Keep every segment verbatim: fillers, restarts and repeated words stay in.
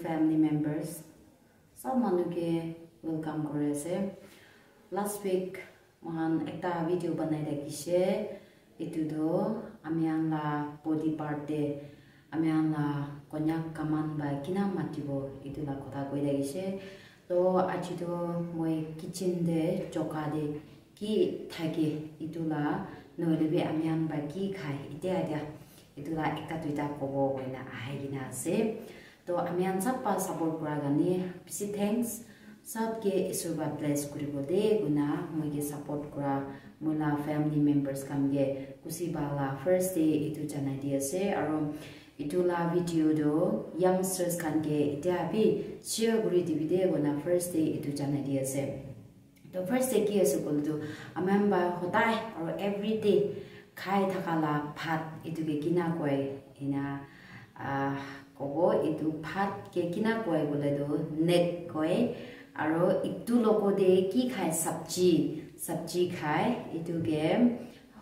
family members, sob manu ke welcome kuri ase. Last week moikhan ekta video banai thakishe, etu toh ami khan la body part te ami khan la konyak kaman ba kina matibo, etu la kotha koi thakishe. To aji toh moi kitchen te choka te ki thake etu la, nohoile bi ami khan ba ki khai, etia etia etu la ekta duita kobo koina ahai kena ase. To ami khan sob pa support kura karne bishi thanks. Sob ke Isor ba bless kuribo de koina moi ke support kura moi la family members khan ke khushi pa la first day etu janai di ase. Aro etu la video toh youngsters khan ke etia bi share kuri dibi de koina first day etu janai di ase. To first day ki ase koile tu ami khan ba hodai aro everyday khai thaka la bhat etu ke kina koi ena, ah, kobo. Etu bhat ke kina koi koile tu nek koi, aro etu logo te ki khai, sabji, sabji khai, etu ke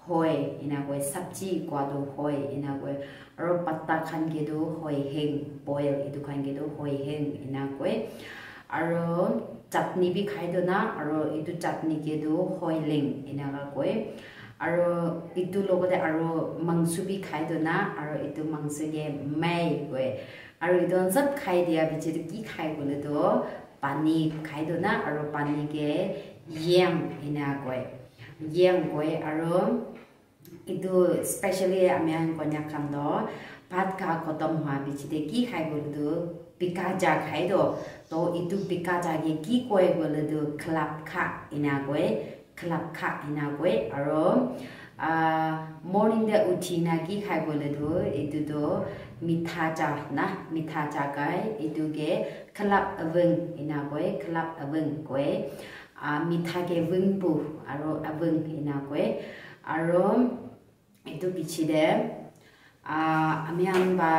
hoi ena koi, sabji kua tu hoi ena koi, aro patta khan ke tu hoi heng, boil etu khan ke tu hoi heng ena koi, aro chutney bi khai tu na, aro etu chutney ke tu hoi leng enaka koi, aro etu logo te aro mangso bi khai tu na, aro etu mangso ke mai koi, aro etu khan sob khai dia piche te ki khai koile tu pani khai tu na, aro pani ke yam ena koi, yam koi, aro etu specially ami khan Konyak khan toh bhat kha khotom hua piche te ki khai koile tu bika ja khai toh. To etu bika ja ke ki koi koile tu khlap kha ena koi, khlap kha ena koi. Aro, ah, morning te uthi na ki khai koile tu etu tu mitha ja na, mitha ja khai, etu ke khlap aveng ena koi, khlap aveng koi. Ah, mitha ke vengpu aro aveng ena koi. Aro etu piche te, ah, ami khan ba,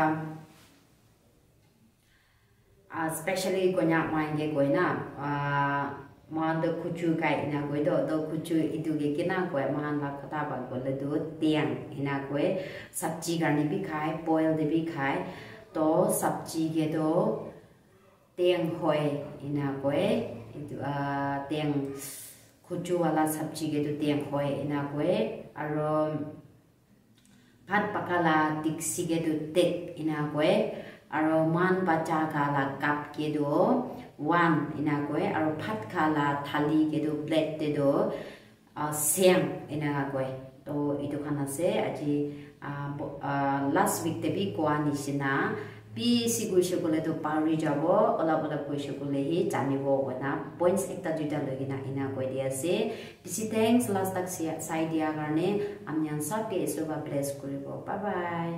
ah, specially Konyak moikhan ke koi na, ah, moikhan toh khuchu khai ena koi toh, to khuchu etu ke kina koi, moikhan la kotha pa koile tu tiang ena koi, sabji karne bi khai, boil te bi khai, to sabji ke toh teng hoi ena koi, etu, ah, teng khuchu wala sabji ke tu teng hoi ena koi, aro bhat paka la dikchi ke tu tek ena koi, aro moikhan bacha kha la cup ke tu wan ena koi, aro bhat kha la thali ke tu plate te tu ah, siang enaka koi. To etu khan ase aji, ah, bo-, ah, last week te bi koa nishina bishi koishe koile tu pauri jabo, olap olap koishe koile hi janibo koina points ekta duita loi kena ena koi di ase. Bishi thanks last tak sia-, sai dia karne. Ami khan sob ke Isor ba bless kuribo. Bye bye.